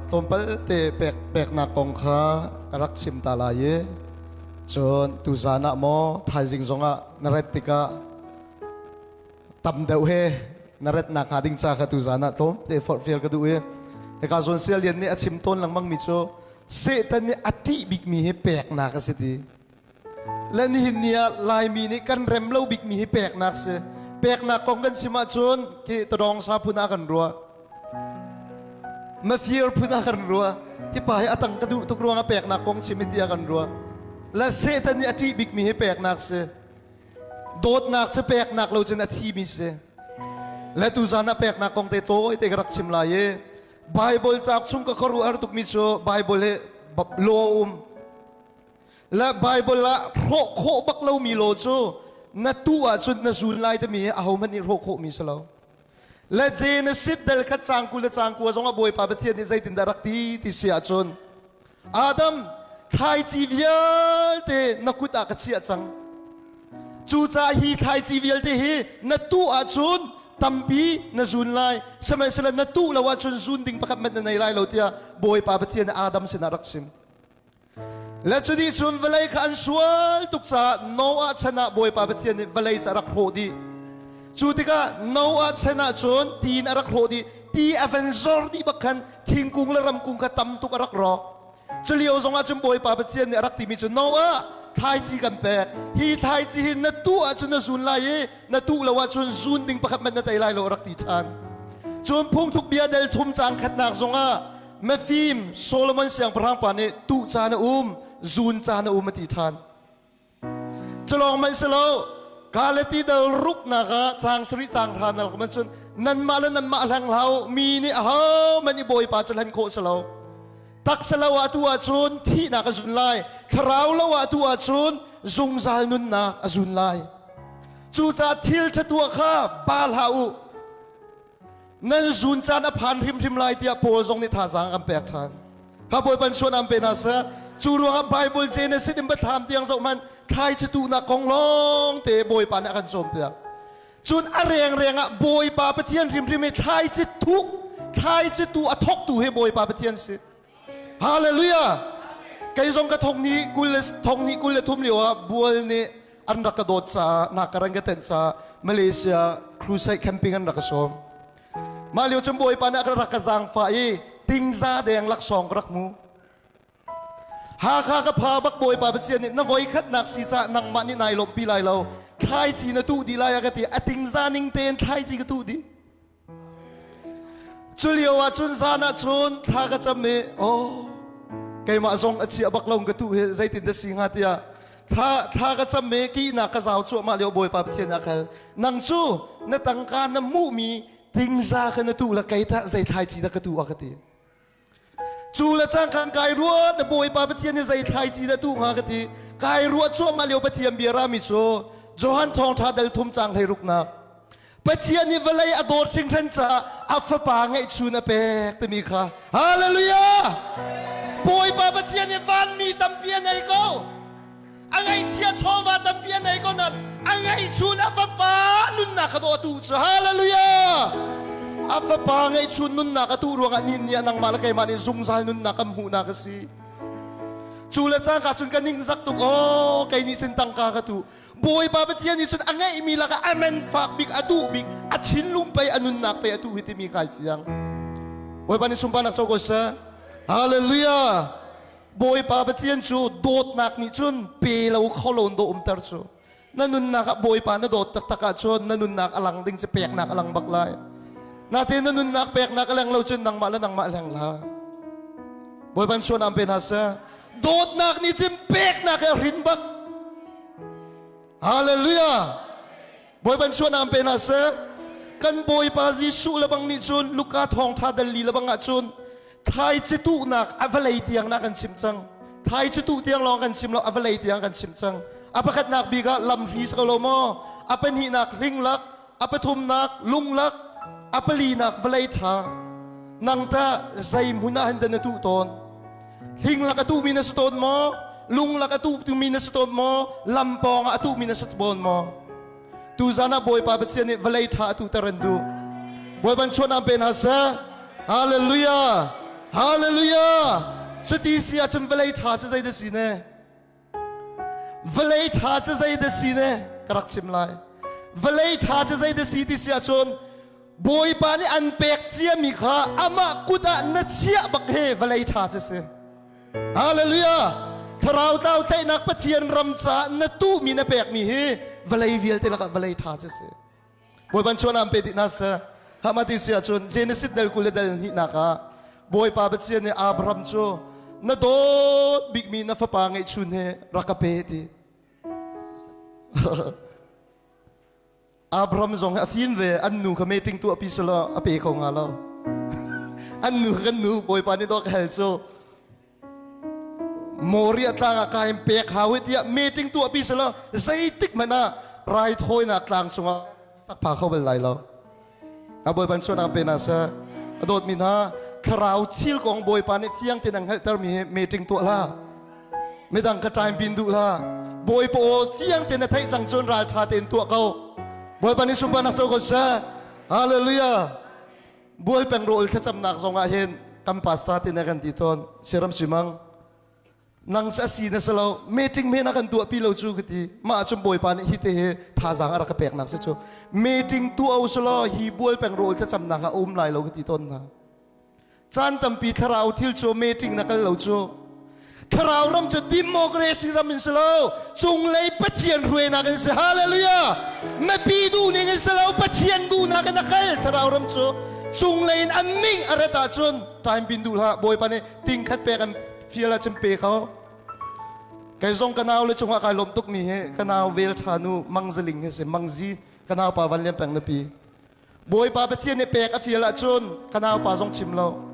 Tlawmpal te pek peknak kong kha ka rak chim ta lai i cun tuzan ah maw thaizing zongah na ret tikah tam deuh he na ret nak hnga ding ca kha tuzan ah tlawm te forhfial ka duh i hika zawn sial lian nih a chim tawn lengmang mi cu Satan nih a ṭih bikmi hi peknak a si ti. Le nihin ni ah Laimi nih kan rem lo bikmi hi peknak si. Peknak kong kan chim ahcun khi tadawng sa phun ah kan ruah. Mafir phun ah kan ruah. Hi pa hi a tang ka duh tuk ruangah peknak kong chim hi tiah kan ruah. Le Satan nih a ṭih bikmi hi peknak si. Dawtnak cu peknak lo cun a thimi si. Le tuzan ah peknak kong te tawi te ka rak chim lai i Bible cauk chung ka khuaruahhar tukmi cu Bible hi law um. Le Bible ah hrawh khawh bak lomi law cu na tu ahcun na zun lai timi hi ahohmanh nih hrawh khawhmi si lo. Le Genesis dal khat caang 20 le caang 9 zong ah Bawipa Pathian nih zeitindah rak ti ti si ahcun Adam thlaici vialte na kut ah ka chiah cang. Cucaah hi thlaici vialte hi na tuh ahcun tampi na zun lai. Sihmanhsehlaw na tuh lo ahcun zun ding pakhat hmanh na nei lai lo tiah Bawipa Pathian nih Adam sinah rak chim. Le cu nih cun vawlei kha an sual tuk caah Noah chan ah Bawipa Pathian nih vawlei cu a rak hrawh dih. Cu tikah Noah chan ah cun ti in a rak hrawh dih. Ti a van zor dih bak khan thingkung le ramkung kha tam tuk a rak rawk. Culio zongah cun Bawipa Pathian nih a rak timi cu Noah thlaici kan pek. Hi thlaici hi na tuh ahcun na zun lai i na tuh lo ahcun zun ding pakhat hmanh na tei lai lo a rak ti ṭhan. Cun phungthuk bia del thum caang khatnak zongah Mafim Solomon siangpahrang pa nih tuh caan a um, zun caan a um a ti ṭhan. Culawng man si lo, Galati dal ruknak ah caang sarih caang hra nal man cun nanmah le nanmah hleng hlau mi nih aho man i bawipa cu hlen khawh si lo. Taksa lo ah tu ahcun thihnak a zun lai, thlarau lo ah tu ahcun zungzal nunnak a zun lai. Cucaah thil ṭha tuah kha ba hlah u. Nan zun caan a phan hrimhrim lai tiah Paul zong nih thazaang an pek ṭhan. Kha Bawipa suan an pe hna seh. Cu ruangah Bible Genesis in Biathlam tiang zoh hmanh thlaici tuhnak kong lawng te Bawipa nih a kan cawnpiak. Cun a rengreng ah Bawipa Pathian hrimhrim hi thlaici thuk, thlaici tu a thawktu hi Bawipa Pathian si. Hallelujah! Kei zong ka thong ni kul le thong ni 23 lio ah bual nih an rak ka dawt caah na ka ran ka tenh caah Malaysia crusade camping an rak ka sawm. Mah lio cun Bawipa nih a rak ka zaangfah i tingza deng laksawng ka rak hmu. Hakha ka pha bak Bawipa Pathian nih na voi khatnak si caah nangmah nih nai lawmhpi lai lo. Thlaici na tuh dih lai a ka ti. A tingza ning tein thlaici ka tuh dih. Cu lio ah cun zan ah cun thla ka cam i oh keimah zong a chia bak lo ka tuh hi zeitin dah si hnga tiah thla thla ka cam i kihnak ka zau cuahmah lio Bawipa Pathian ah khal nang cu na tangka na hmuhmi tingza kha na tuh la kei tah zei thlaici dah ka tuh a ka ti. Cu le cang khan kai ruat na Bawipa Pathian nih zei thlaici dah tuh hnga ka ti. Kai ruah cuahmah lio Pathian bia rami cu Johan thawngṭha dal thum caang 16nak. Pathian nih vawlei a dawt hringhran caah a fapa ngeihchun a pek timi kha. Hallelujah! Bawipa Pathian nih vanmi tampi a ngei ko. A ngaihchia chawva tampi a nei ko nain a ngeihchun a fapa nunnak kha dawh a tuh cu. Hallelujah! A fapa ngeihchun nunnak a tuh ruangah nin nih nangmah le keimah nih zungzal nunnak kan hmuhnak a si. Cu le cangka cun ka ningzak tuk aw kei nih cun tangka ka tuh. Bawipa Pathian nih cun a ngeihmi lakah a men fak bik a duh bik a thinlung pei a nunnak pei a tuh hi timi kai fiang. Bawipa nih sunparnak co ko seh. Hallelujah! Bawipa Pathian cu dawtnak nih cun pe lo kho lo in dawh umter cu. Na nunnak ah Bawipa na dawt taktak ahcun na nunnak a lang ding cu peknak a lang bak lai. Natein na nunnak peknak a leng lo cun nangmah le nangmah leng hlah. Bawipa suan am pe hna seh. Dawtnak nih cun peknak he hrin bak. Hallelujah. Bawipa suan am pe hna seh. Kan Bawipa Jesuh le bang nih cun Luka thawngtha dal li le bang ah cun Thlaici tuhnak a vawlei tiang na kan chim cang. Thlaici tuh tiang lawng kan chim lo, a vawlei tiang kan chim cang. A pakhatnak bik ah lamhri si ko lo maw? A pahnihnak hlinglak, a pathumnak lunglak, a palinak vawlei ṭha. Nang tah zei hmun ah hin dah na tuh tawn? Hlinglak a tuhmi na si tawn maw? Lunglak a tuhtumi na si tawn maw? Lam pawng ah a tuhmi na si tawn maw? Tuzan ah Bawipa Pathian nih vawlei ṭha a tuhter an duh. Bawipa suan am pe hna seh. Hallelujah. Hallelujah! Cuti si ahcun vawlei ṭha cu zei dah si ne? Vawlei ṭha cu zei dah si ne? Ka rak chim lai. Vawlei ṭha cu zei dah si ti si ahcun Bawipa nih an pek ciami kha amah kut ah na chiah bak he vawlei ṭha cu si. Hallelujah! Thlarau tlau tlaihnak Pathian ram caah na tuhmi na pekmi hi vawlei vialte lakah vawlei ṭha cu si. Bawipa chuan am pe dih hna seh. Hamati si ahcun Genesis dal 20 le dal hnihnak ah Bawipa Pathian nih Abraham cu na dawt bikmi na fapa ngeihchun he rak ka pe ti. Abraham zong a fim ve an nu kha meeting tuah pi selaw a pe kho nga lo. An nu kan nu Bawipa nih dawh ka hel cu Moriah tlang ah ka in pek hau i tiah meeting tuahpi selaw zeitik hmanh ah raithawinak tlang cungah sak pha kho bal lai lo. A Bawipa suanak pe na seh. A dawtmi hna, thlarau thil kong Bawipa nih fiang tein an hngalhtermi hi meeting tuah hlah. Midang ka time pin duh hlah. Bawipa aw fiang tein na theih cang cun ralṭha tein tuah ko. Bawipa nih sunparnak co ko seh. Hallelujah. Bual peng rawl thlacamnak zong ah hin kan pastor te na kan ti tawn siram simang nang cu asi na si lo meeting men a kan tuah pi lo cu ka ti mah cun bawipa nih hi te hi thazaang a rak ka pek nak si cu meeting tuah u selaw hi bual peng rawl thlacamnak ah a um lai lo ka ti tawn hna. Caan tampi thlarau thil cu meeting na kal lo cu. Thlarau ram cu democracy ram in si lo, cunglei Pathian hruainak in si. Hallelujah! Mipi duhning in si lo, Pathian duhnak in a kal. Thlarau ram cu cunglei in a ming a rat ahcun time bin duh hlah. Bawipa nih ting khat pek an fial ahcun pe kho. Kei zong ka nau le cungah kai lawm tukmi hi ka nau vel ṭha nu Mangzaling hi si. Mangzi ka nau pa Van Lian Peng na pi. Bawipa Pathian nih pek a fial ahcun ka naupa zong chim lo.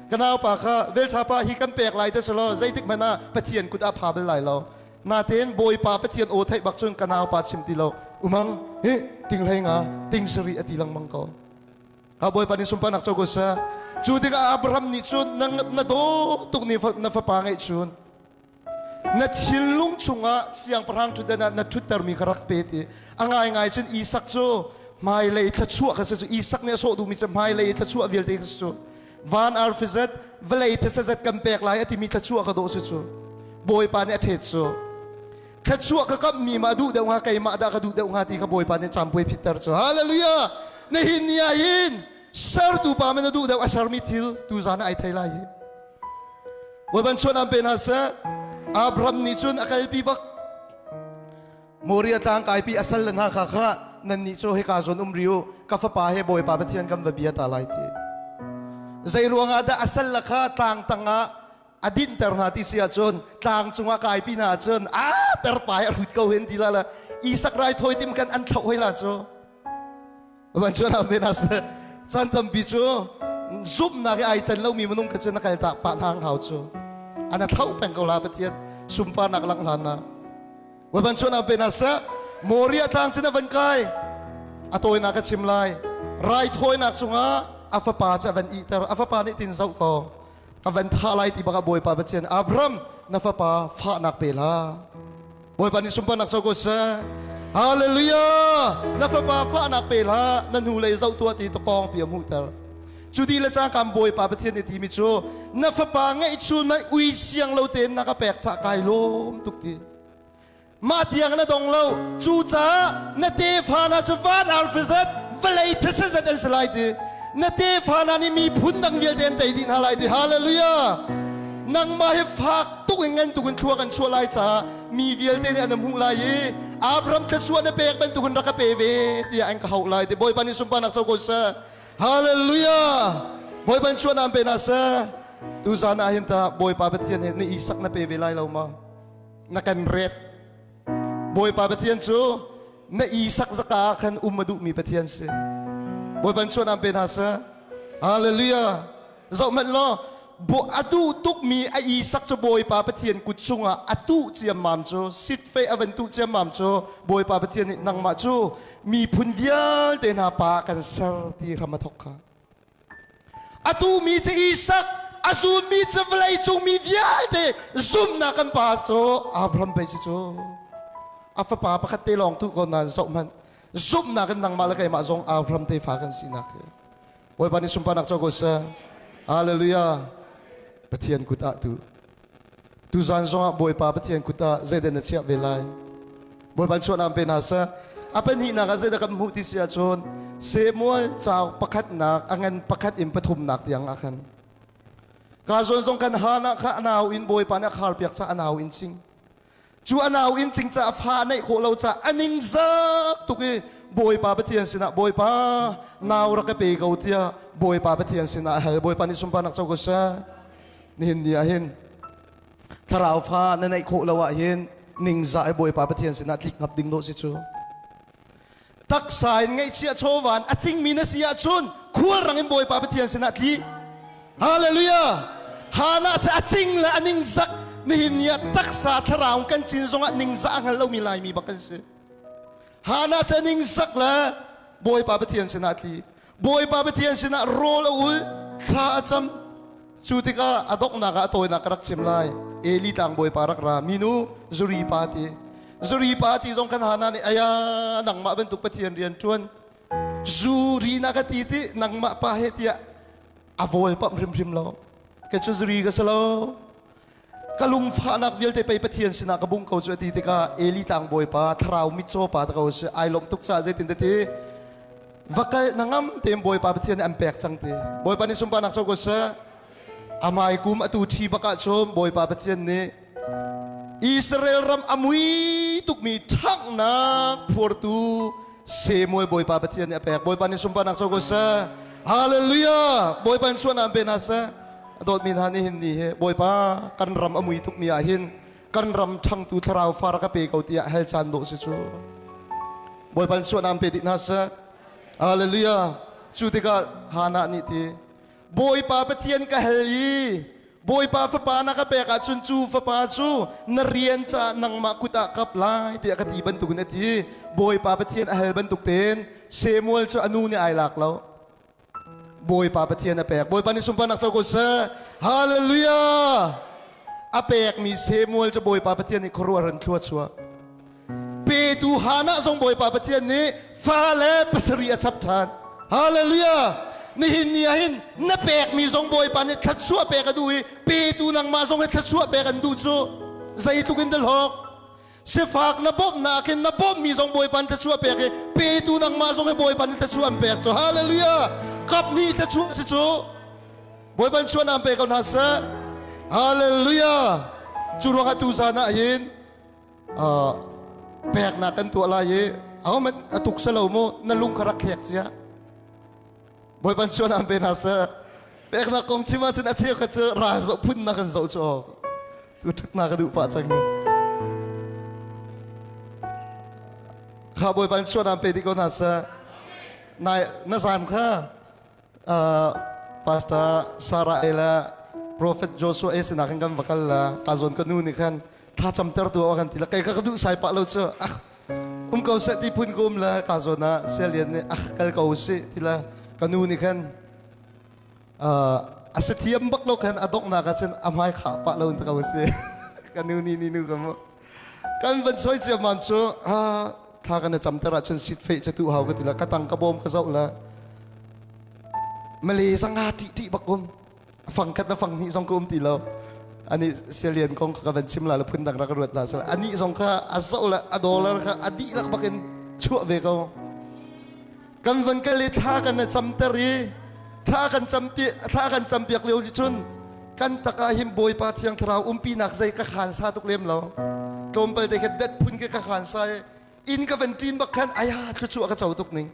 Ka naupa kha velṭha pa hi kan pek lai te selaw zeitik hmanh ah Pathian kut ah pha bal lai lo. Natein Bawipa Pathian aw theih bak cun ka naupa chim ti lo. Umang hi ting hlei nga ting sarih a ti lengmang ko. Ha Bawipa nih sunparnak co ko seh. Cu tikah Abraham nih cun na, na daw tuk ni na fapa ngeih cun na thinlung chungah siangpahrang ṭhutdan ah na ṭhuttermi kha rak pe ti. A ngaingai cun Isak cu hmailei thluachuah kha si cu. Isak nih a sawh duhmi cu hmailei thluachuah vialte kha si cu. Van arfi zat, vawlei thisa zat kan pek lai a timi thluachuah kha dawh si cu. Bawipa nih a ṭhet cu. Thluachuah ka kamhmi mah duh deuh hnga, keimah dah ka duh deuh hnga ti kha Bawipa nih campuai phitter cu. Hallelujah! Nihin ni ah hin sertu pa men a duh deuh a sermi thil tuzan ah ai thei lai hi. Bawipa chuan an pe hna seh. Abraham nih cun a kalpi bak. Moriah tlang kaipi a sal le hna kha kha nannih cu hika zawn um riu ka fapa he Bawipa Pathian kan va bia ta lai ti. Zei ruangah dah a sal le kha tlang tangah a dinhter hna ti si ahcun tlang cungah kaipi hna ahcun a terpai a hrut ko hen ti la la Isak raithawi tim kan an thloh hoi la cu. Van chuan amen a si. Caan tampi cu zumhnak i ai can lomi minung kha cu na kal tak pah hna hau cu. Ana thlauh peng ko la Pathian sunparnak lang hlan na. Van chuan amen a si. Moria tlang cun a van kai. A tawinak ka chim lai. Raithawinak cungah a fapa cu a van ihter. A fapa nih tin zoh ko. Ka van thah lai ti bak ah Bawipa Pathian Abraham na fapa fahnak pe hlah. Bawipa nih sunparnak co ko seh. Hallelujah! Na fapa fahnak pe hlah, na hnulei zoh tuah ti tawkawng pi a hmuhter. Cu di le cangkam Bawipa Pathian nih timi cu na fapa ngeihchun mah ui siang lo tein na ka pek cah kai lawm tuk ti. Mah tiang na dong lo. Cucaah na tefa hna cu van arfi zat, vawlei thisa zat an si lai ti. Na tefa hna nih miphun dang vialte an tei dih hna lai ti. Hallelujah! Nangmah hi fak tuk in ngan tuk in thlua kan chuah lai caah mi vialte nih an hmuh lai i Abraham thluachuah na pek bantukin rak ka pe ve tiah an ka hauh lai ti. Bawipa nih sunparnak co ko seh. Hallelujah! Bawipa nih chuahnak pe hna seh. Tuzan ah hin ta Bawipa Pathian he na Isak na pe ve lai lo ma? Na kan ret. Bawipa Pathian cu na Isak zaka ah khan um a duhmi Pathian si. Bawipa nih chuahnak pe hna seh. Hallelujah! Zohhmanh law, a duh tukmi a Isak cu Bawipa Pathian kut chungah a tuh ciammam cu, sitfei a van tuh ciammam cu Bawipa Pathian nih nangmah cu miphun vialte hna pa kan ser ti hram a thawk kha. A tuhmi cu Isak, a zummi cu vawleicung mi vialte zumhnak kan pa cu Abraham pei si cu. A fapa pakhat te lawng tuh ko nain zohhmanh, zumhnak in nangmah le keimah zong Abraham tefa kan sinak hi. Bawipa nih sunparnak co ko seh. Hallelujah. Pathian kut ah tu. Tuzan zongah Bawipa Pathian kut ah zeidah na chiah ve lai? Bawipa chuahnak pe hna seh. A pahnihnak ah zeidah kan hmuh ti si ahcun Samuel cauk pakhatnak a ngan pakhat in pathumnak tiang ah khan ka zawn zong kan Hannah kha a nau in Bawipa nih a kharpiak caah a nau in ching. Cu a nau in cing caah fa neih khawh lo caah a ningzak tuk i Bawipa Pathian sinah Bawipa nau rak ka pe ko tiah Bawipa Pathian sinah a hal. Bawipa nih sunparnak co ko seh. Nihin ni ah hin thlarau fa na neih khawh lo ah hin ningzah i Bawipa Pathian sinah tlik ngap ding dawh si cu. Taksa in ngaihchiah chawvan a cingmi na si ahcun khualrang in Bawipa Pathian sinah tli. Hallelujah! Hannah cu a cing le a ningzak nihin ni ah taksa thlarau kan cin zongah ningzah a hngal lomi Laimi bak kan si. Hannah cu a ningzak le Bawipa Pathian sinah tli. Bawipa Pathian sinah rawl a ul, thla a cam. Cu tikah a donghnak ah a tawinak ka rak chim lai. Eli tlang Bawipa rak ra, minu zuri pa ti. Zuri pa ti zong kan Hannah nih aya nangmah bantuk Pathian rian ṭuan zuri na ka ti ti nangmah pa he tiah a vawl pamh hrimhrim lo. Ke cu zuri ka si lo. Ka lungfahnak vialte pei Pathian sinah ka bungh ko cu a ti tikah Eli tlangbawi pa thlarau mitcaw pa ta ko si ai lawmh tuk caah zeitin ti va kal na ngam tein Bawipa Pathian nih an pek cang ti Bawipa nih sunparnak co ko seh amai kum atu thi bak ah cun Bawipa Pathian nih Israel ram a mui tukmi ṭhanghnak phurtu Samuel Bawipa Pathian nih a pek Bawipa nih sunparnak co ko seh Hallelujah Bawipa in suahnak pe hna seh A dawtmi hna nihin ni hi Bawipa kan ram a mui tukmi ah hin kan ram ṭhangtu thlarau fa rak ka pe ko tiah hal caan dawh si cu. Bawipa in suahnak pe dih hna seh. Hallelujah. Cu tikah Hannah nih ti Bawipa Pathian ka hal i Bawipa fapa na ka pek ahcun cu fapa cu na rian caah nangmah kut ah kap lai tiah ka ti bantukin a ti. Bawipa Pathian a hal bantuk tein Samuel cu a nu nih ai lak lo. Bawipa Pathian a pek. Bawipa nih sunparnak co ko seh. Hallelujah! A pekmi Samuel cu Bawipa Pathian nih khuaruahar in thlua chuah. Petu Hannah zong Bawipa Pathian nih fale pasarih a chap ṭhan. Hallelujah! Nihin ni ah hin na pekmi zong Bawipa nih thluachuah pek a duh i petu nangmah zong hi thluachuah pek an duh cu zeitluk in dah hlawk. Sifak na bawmhnak in na bawmhmi zong Bawipa nih thluachuah pek i petu nangmah zong hi Bawipa nih thluachuah an pek cu hallelujah kap nih thluachuah si cu Bawipa nih chuahnak pe ko hna seh hallelujah cu ruangah tu zan ah hin peknak kan tuah lai i ahohmanh a tuk selo mu na lung kha rak thlek cia Bawipa nih chuahnak pe hna seh peknak kong chim ahcun a cheukhat cu ral zoh phun na kan zoh cu awk Tu ṭhutnak ka duh pah cang. Kha Bawipa in suanam pe dih ko hna seh. Nai na zan kha Pastor Sarah e le Prophet Joshua e sinah khan kan va kal la ka zawn ka nu nih khan thla camter tu kan ti la kei ka ka duh sai pah lo cu ah um ko seh ti phun ka um la ka zawn ah sialian nih ah kal ko sih ti la ka nu nih khan A si thiam bak lo khan a donghnak ah cun a hmai khah pah lo in ka si. Ka nu ni ni nu ka mu. Kan van soi ciammam cu thla kan i camter ahcun sit feh cu tu hau ka ti la ka tang ka bawm ka zoh la male zanga ṭih ṭih bak um fang khat na fang hnih zong ka um ti lo ani sialian kong ka van chim la la phun dang rak ruat la sala ani zong kha a zoh la a dollar kha a dihlak bak in chuah ve ko Kan van kal i thla kan i camter i thla kan campi thla kan campiak lio cun kan tak ah hin Bawipa Thiang Thlarau umpinak zei ka khan sa tuk lem lo. Tlawmpal te kha det phun ke ka khan sa i inn ka van ṭin bak khan aya thluachuah ka co tuk ning.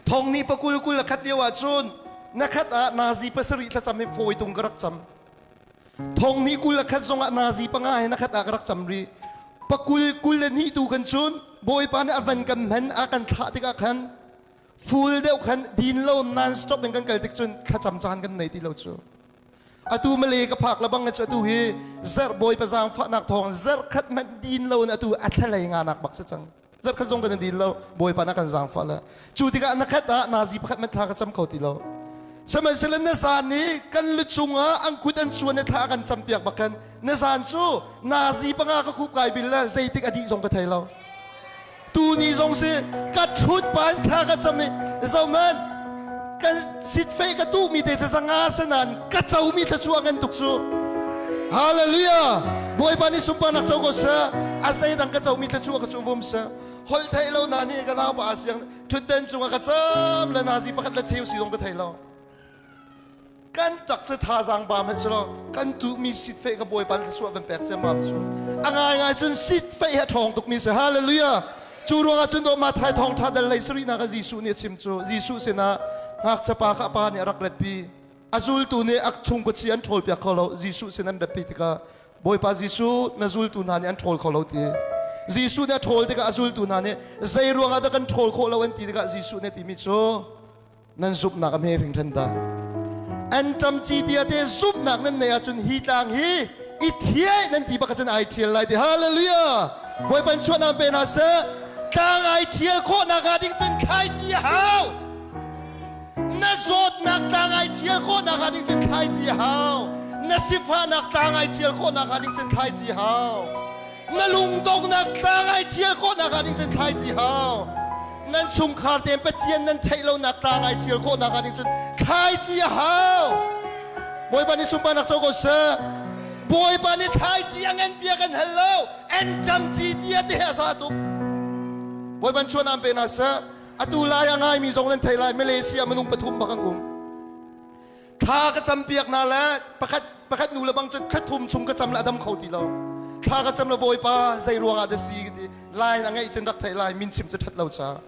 Thong ni pakul kul a khat lio ah cun na khat ah nazi pasarih thlacam hi fawi tung ka rak cam. Thong ni 21 zongah nazi panga he na khat ah ka rak cam rih. Pakul 22 tu kan cun Bawipa nih a van kan hman a kan thlah tikah khan full deuh khan din lo non stop in kan kal tik cun thlacam caan kan nei ti lo cu. Atu Malay ka phak lebang cu atu hi zarh Bawipa zaangfahnak thawng zarh khat hmanh din lo in atu a thlalei nga nak bak si cang. Zarh khat zong kan din lo Bawipa na kan zaangfah le cu tikah na khat ah nazi pakhat hmanh thla ka cam kho ti lo. Sihmanhsehlaw na zan i kan lu cungah an kut an chuan i thla kan campiak bak khan na zan cu nazi panga ka khup kai bil le zeitik a dih zong ka thei lo. Tu ni zong si ka ṭhut pa in thla ka cam i zohmanh. Kan sitfei ka tuhmi te cu zanga sanan ka comi thluachuah ngan tuk cu. Hallelujah! Bawipa nih sunparnak co ko seh. A zeidang ka comi thluachuah ka cu vum seh. Holh theih lo na nih ka nau pa siang ṭhutden cungah ka cam le nazi pakhat le cheu si zong ka thei lo. Kan tak cu thazaang ba hmanh si lo kan tuhmi sitfeh ka Bawipa nih thluachuah van pek ciammam cu. A ngaingai cun sitfeh hi a ṭhawng tukmi si. Hallelujah! Cu ruangah cun dawh Matthai thawngṭha dal lei sarihnak ah Jesuh nih a chim cu Jesuh sinah ngakchia kha a pa nih a rak ratpi. A zultu nih a chungkuchi an ṭhawlpiak kho lo. Jesuh sin an ratpi tikah Bawipa Jesuh na zultu hna nih an ṭhawl kho lo ti. Jesuh nih a ṭhawl tikah a zultu hna nih zei ruangah dah kan ṭhawl khawh lo an ti tikah Jesuh nih a timi cu nan zumhnak a hme hringhran dah. Anṭam ci tia te zumhnak nan neih ahcun hi tlang hi i thiai nan ti bak ahcun ai thial lai ti. Hallelujah! Bawipa in chuahnak pe hna seh. Tlang ai thial khawhnak hnga ding cun thlaici a hau. Na zawtnak tlang ai thial khawhnak hnga ding cun thlaici a hau. Na sifahnak tlang ai thial khawhnak hnga ding cun thlaici a hau. Na lungdonghnak tlang ai ṭhial khawhnak hnga ding cun thlaici hau. Nan chungkhar tein Pathian nan theih lonak tlang ai ṭhial khawhnak hnga ding cun thlaici a hau. Bawipa nih sunparnak co ko seh. Bawipa nih thlaici a ngan bia kan hal lo. Anṭam ci tia te he a sa tuk. Bawipa chuan am pe hna seh. Atu lai a ngaimi zong nan thei lai. Malaysia minung pathum bak an um. Thla ka campiak hna le pakhat pakhat nu le bang cun thla thum chung ka cam le a dam kho ti lo. Thla ka cam le Bawipa zei ruangah dah si ka ti. Line a ngeih cun rak theih lai min chim cu ṭhat lo ca.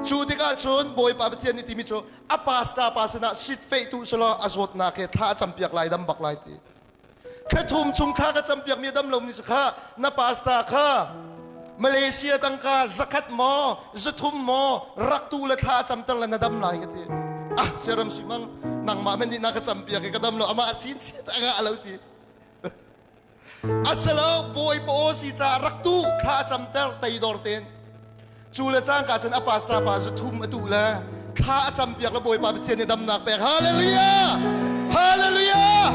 Cu tikah cun Bawipa Pathian nih timi cu a pastor pa sinah sitfeih tu selaw a zawtnak he thla a campiak lai dam bak lai ti. Thla thum chung thla ka campiakmi a dam lomi cu kha na pastor kha Malaysia tangka zakhat maw zathum maw rak tu le thla a camter le na dam lai ka ti. Ah siaram si mang nangmah men nih na ka campiak i ka dam lo amah sin chiat a ngah lo ti. Asalo bawipa aw si ca rak tu thla a camter teidor ten Cu le cangka cun a pastor pa zathum a tuh le thla a campiak le Bawipa Pathian nih damnak pek. Hallelujah! Hallelujah!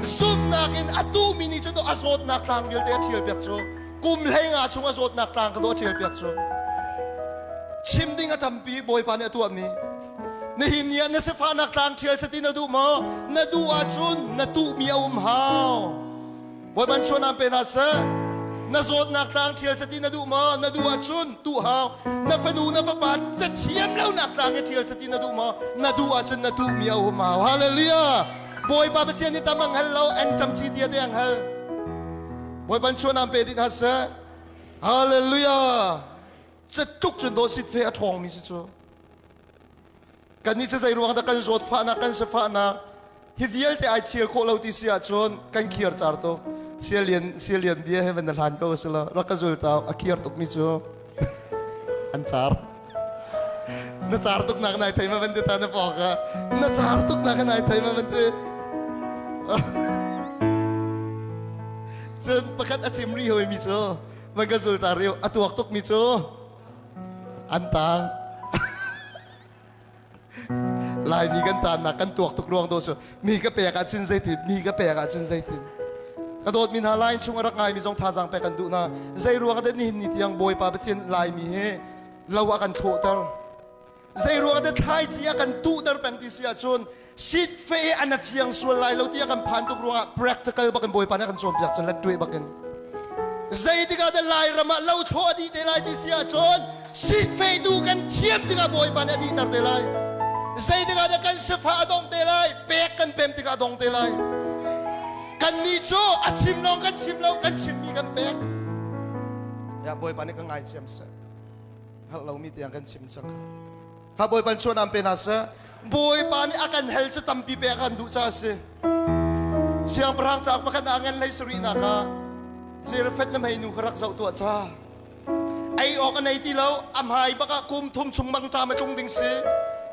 Zumhnak in a tuhmi nih cun a zawtnak tlang vialte a ṭhial piak cu kum hlei nga chung a zawtnak tlang ka dawh a ṭhial piak cu chim ding a tampi Bawipa nih a tuahmi nihin ni ah na sifahnak tlang ṭhial sati na duh maw na duh ahcun na tuhmi a um hau Bawipa chuanam pe hna seh. Na zawtnak tlang ṭhial sati na duh maw? Na duh ahcun tuh hau. Na fanu na fapa cathiam lonak tlang hi ṭhial sati na duh maw? Na duh ahcun na tuhmi a um hau. Hallelujah! Bawipa Pathian nih tam ang hal lo, an ṭam ci tia te ang hal. Bawipa chuanam pe dih hna seh. Hallelujah! Catluk cun dawh sit fe a ṭhawngmi si cu. Kannih cu zei ruang dah kan zawtfahnak kan sifahnak hi vialte ai thial khawh lo ti si ahcun kan khiar car tuk. Sialian sialian bia he van na hlan ko a si lo. Rak ka zul tau a khiar tukmi cu an car. Na car tuk nak nai thei ma van ti ta na pawk ah. Na car tuk nak nai thei ma van ti. Cun pakhat a chim ri hoi mi cu van ka zul ta riu a tuak tuk mi cu an tang. Laimi kan taannak kan tuak tuk ruang do cu mi ka pek ahcun zeitin mi ka pek ahcun zeitin ka dawtmi hna line chung a rak ngaimi zong thazaang pek kan duh hna zei ruang ah nihin ni tiang Bawipa Pathian Laimi hi lo a kan thlawhter zei ruang dah thlaici a kan tuhter peng ti si ahcun sitfe an a fiang sual lai lo ti a kan phan tuk ruangah practical bakin Bawipa nih a kan cawnpiak cun let bakin zeitik ah dah Lairam ah lo thlawh a dih te lai ti si ahcun sitfe tu kan thiam tikah Bawipa nih a dihter te lai zeitik ah dah kan sifah a dong te lai pek kan pem tikah a dong te lai kannih cu a chim lawng kan chim lo kan chimmi kan pek ya Bawipa nih ka ngaithiam seh hngalh lomi tiang kan chim cang kha Bawipa chuanam pe hna seh Bawipa nih a kan hel cu tampi pek an duh caah a si siangpahrang cauk pakhat ah ngan hlei sarihnak ah Zarephath na hmeinu kha rak zoh tuah ca ei awk a nei ti lo a hmai bak ah kum thum chung mangṭam a tlung ding si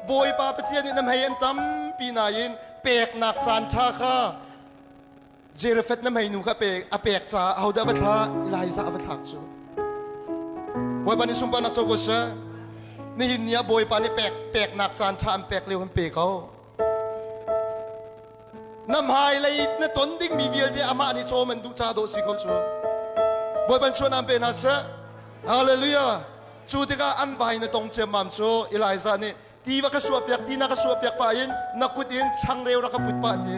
Bawipa Pathian nih na hmei an tampi nain peknak caan ṭha kha Zarephath na hmeinu kha a pek caah ahodah va thlah Elijah a va thlak cu Bawipa nih sunparnak co ko seh nihin ni ah Bawipa nih pek peknak caan ṭha an pek lio an pe ko na hmailei na ton dingmi vialte amah nih cawm an duh ca dawh si ko cu Bawipa chuan an pe hna seh Hallelujah cu tikah an vai na tong ciammam cu Elijah nih. Ti va ka suah piak, ti na ka suah piak pah in na kut in changreu rak ka put pah ti.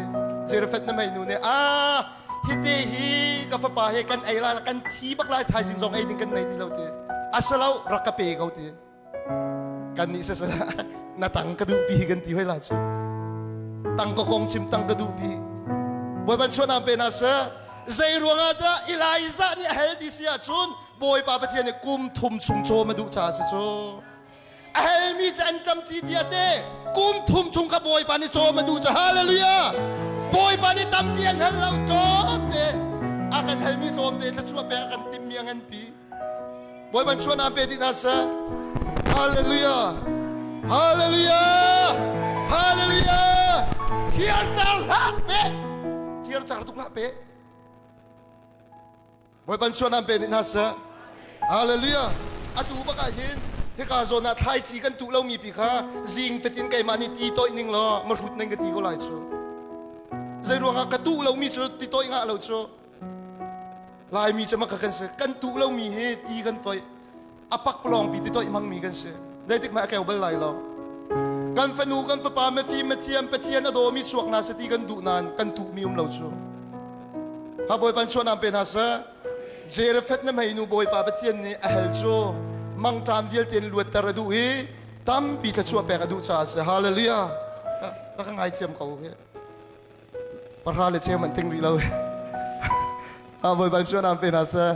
Zarephath na meinu nih ah hite hi ka fapa he kan ei lai kan thi bak lai thaizing zong ei ding kan nei ti lo ti. Asalo rak ka pe ko ti. Kan nih sasala na tang ka duh pi kan ti hoi la cu. Tang ka kong chim tang ka duh pi. Bawipa chuanam pe na sa zei ruangah dah Elijah nih a hel ti si ahcun Bawipa Pathian nih kum thum chung cawm a duh caah si cu. A helmi cu an ṭam ci tia te kum thum chung kha Bawipa nih cawm a duh cu hallelujah. Bawipa nih tampi an hel lo tlawmte a kan helmi tlawmte thluachuah pek a kan timmi a nganpi. Bawipa chuan pe dih hna seh. Hallelujah. Hallelujah. Hallelujah. Khiar car hlah pe. Khiar car tuk hlah pe. Bawipa chuan pe dih hna seh. Hallelujah. Atu bak ah hin hika zawn ah thlaici kan tuh lomi pi kha zing fatin keimah nih ti toih ning law mahrut ning ka ti ko lai cu. Zei ruangah ka tuh lomi cu ti toih ngah lo cu. Laimi cu maka kan si. Kan tuh lomi hi ti kan toih. A pakpalawng pi ti toih hmangmi kan si. Zeitik hmanh a keu bal lai lo. Kan fanu kan fapa mafim mathiam Pathian a dawmi chuak hna seh ti kan duh nain kan tuhmi um lo cu. Ha Bawipa chuanam pe hna seh. Jerefet na hmeinu Bawipa Pathian nih a hel cu mangṭam vialte in luatter a duh i tampi thluachuah pek a duh caah a si. Hallelujah. Rak ka ngaithiam ko. Pahra le cheu man ting rih lo. Ah Bawipa cu nam pe hna seh.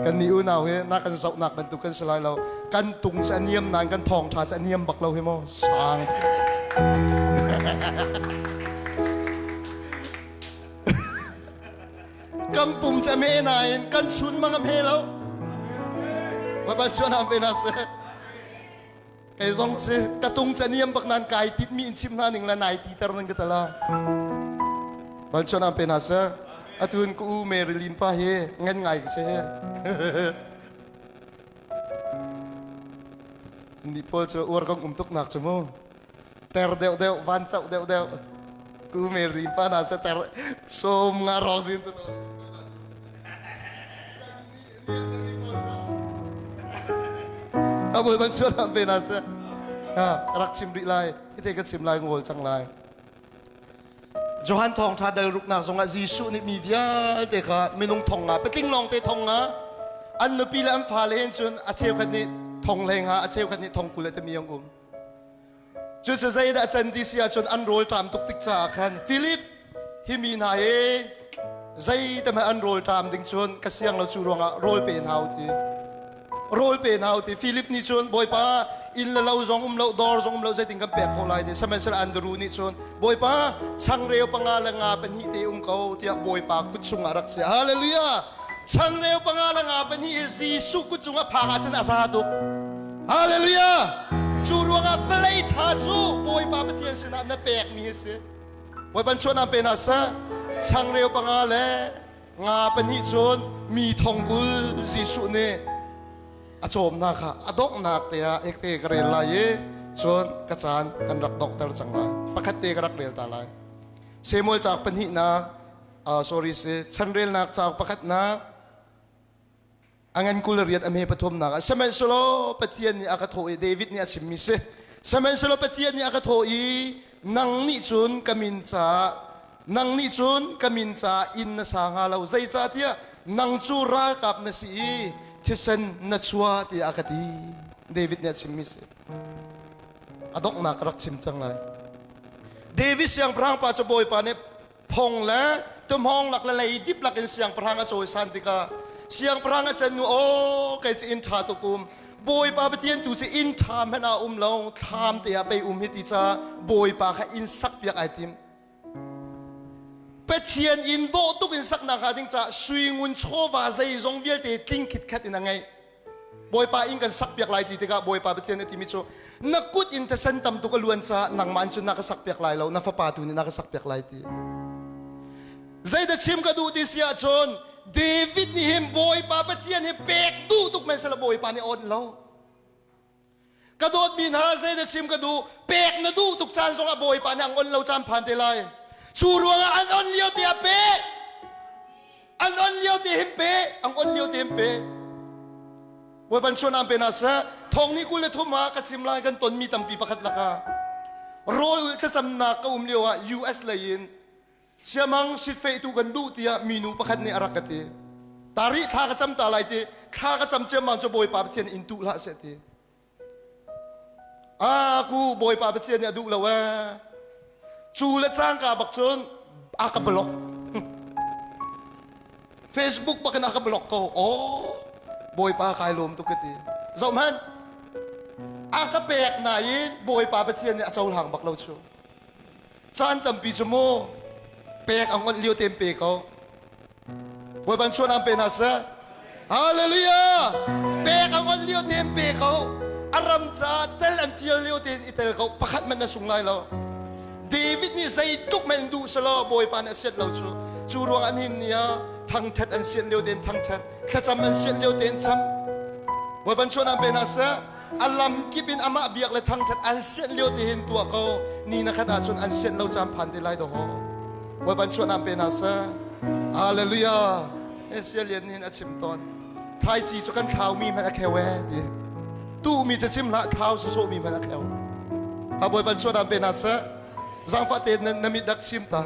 Kan nih unau hi na kan zohnak bantuk kan si lai lo. Kan tung cu a niam nain kan thawng ṭha cu a niam bak lo hi mu. Sang. Kan pum cu a me nain kan chun mang a hme lo. Bawipa cu nam pe hna seh. Kei zong si ka tung cu a niam bak nan kai tit mi in chim hna ning la nai ti ter nan ka tala. Bal chuan am pe na sa. Atun ku u Mary Lim pa hi ngan ngai ka che. Ni pawl cu uar kong um tuk nak cu mu. Ter deuh deuh van chauh deuh deuh. Ku Mary Lim pa na sa ter som nga rosin tu. A bawi ban sual am ve na seh. Ha, rak chim rih lai. Hite ka chim lai ngol cang lai. Johan thawngṭha dal ruknak zongah Jesuh nih mi vialte kha minung thong nga patling lawng te thong nga an nupi le an fale in cun a cheukhat nih thong hlei nga a cheukhat nih thong 20 le tami an um. Cucu zeidah can ti si ahcun an rawl ṭam tuk tik caah khan Philip hi mi hna hi zei te hmanh an rawl ṭam ding cun ka siang lo cu ruangah rawl pe hna u ti. Rawl pe hna u ti. Philip nih cun Bawipa inn le lo zong um lo dawr zong um lo zeitin kan pek khawh lai ti. Sihmanhsehlaw Andru nih cun Bawipa changreu panga le nga pahnih te um ko tiah Bawipa kut chungah rak si. Hallelujah! Changreu panga le nga pahnih hi Jesuh kut cungah phak ahcun a za tuk. Hallelujah! Cu ruangah vawlei ṭha cu Bawipa Pathian sinah na pekmi a si. Bawipa chuahnak pe hna seh. Changreu panga le nga pahnih cun mi thong 20 Jesuh nih a cawmnak kha a donghnak te ah hekte ka rel lai i cun ka caan kan rak donghter cang lai. Pakhat te ka rak rel ta lai. Samuel cauk pahnihnak, sorry si, chanrelnak cauk pakhatnak, A ngan 28 a hme pathumnak ah sihmanhsehlaw Pathian nih a ka thawh i David nih a chimmi si. Sihmanhsehlaw Pathian nih a ka thawh i nang nih cun ka min caah nang nih cun ka min caah inn na sa hnga lo zeicahtiah nang cu ralkap na si i thisen na chuah tiah a ka ti. David nih a chimmi si. A donghnak ka rak chim cang lai. David siangpahrang pa cu Bawipa nih Phong le tumhawng lak le leidip lak in siangpahrang a cawisan tikah siangpahrang a can nu aw kei cu inn ṭha tuk um Bawipa Pathian tu cu inn ṭha hmanh ah um lo thlam te ah pei um hi ti ca Bawipa kha inn sak piak ai tim Pathian inn dawh tuk in saknak hnga ding caah sui ngun chawva zeizong vialte tling khitkhat in a ngeih Bawipa inn kan sakpiak lai ti tikah Bawipa Pathian a timi cu na kut in thisen tam tuk a luan caah nangmah in cun na ka sakpiak lai lo na fapa tu nih na ka sakpiak lai ti. Zeidah chim ka duh ti si ahcun David nih hin Bawipa Pathian hi pek duh tuk men sela Bawipa nih a awnh lo. Ka dawtmi hna zeidah chim ka duh pek na duh tuk caan zongah Bawipa nih ang on lo caan phan te lai. Cu ruangah an on lio te ah pe. An on lio te hin pe, ang on lio te hin pe. Bawipa suan pe na seh. Thong ni 23 ah ka chim lai, kan tonmi tampi pakhat laka rawl thlacamnak ka um lio ah US lei in siamang sitfeh tu kan duh tiah minu pakhat nih a rak ka ti. Tari thla ka cam ta lai ti, thla ka cam ciammam cu Bawipa Pathian in tuh hlah seh ti. A ku Bawipa Pathian nih a duh lo ee. Cu le cangka bak cun a ka block. Facebook bak in a ka block ko. Oh, Bawipa kai lawm tuk ka ti. Zoh hmanh. A ka pek nain Bawipa Pathian nih a cohlang bak lo cu. Caan tampi cu mu pek a ngonh lio tein pe ko. Bawipa suan pe hna seh. Hallelujah! Pek a ngon lio tein pe ko. A ram caah tel an fial lio tein i tel ko. Pakhat man na sung lai lo. David nih zeitluk men duh selaw Bawipa nih a siat lo cu. Cu ruang an hin ni ah thangthat an sian lio tein thangthat, thlacam an sian lio tein cam. Bawipa suan pe hna seh. A lam kip in amah biak le thangthat an sian lio te hin tuah ko. Ni na khat ahcun an sian lo caan phan te lai do ho. Bawipa suan pe hna seh. Hallelujah! Asia lian nih a chim tawn. Thlaici cu kan thlaumi hmanh a kheu ee ti. Tuhmi cu chim hlah, thlau sawsawhmi hmanh a kheu. Ka Bawipa suan pe hna seh. Zaangfah te na mit rak chim ta.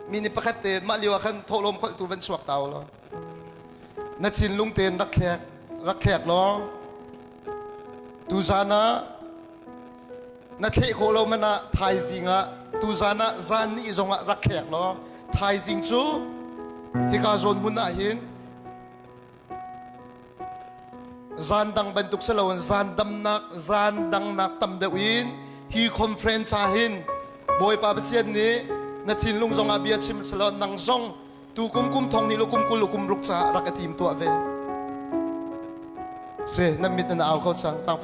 Mi nih pakhat te mah lio ah khan thawhlawm kholhtu van chuak ta law. Na thinlung tein rak thlek, rak thlek law. Tuzan ah na thleh khawh lo man ah thaizing ah tuzan ah zan ni zong ah rak thlek law thaizing cu hika zawn hmun ah hin zan dang bantuk si loin zan damnak zan dangnak tam deuh in hi conference ah hin Bawipa Pathian nih na thinlung zong ah bia chim selaw nang zong tu kum kum thong nih lu kum 20 lu kum ruk caah rak i tim tuah ve. Si, nan mit na au kho cang. Zaangfah.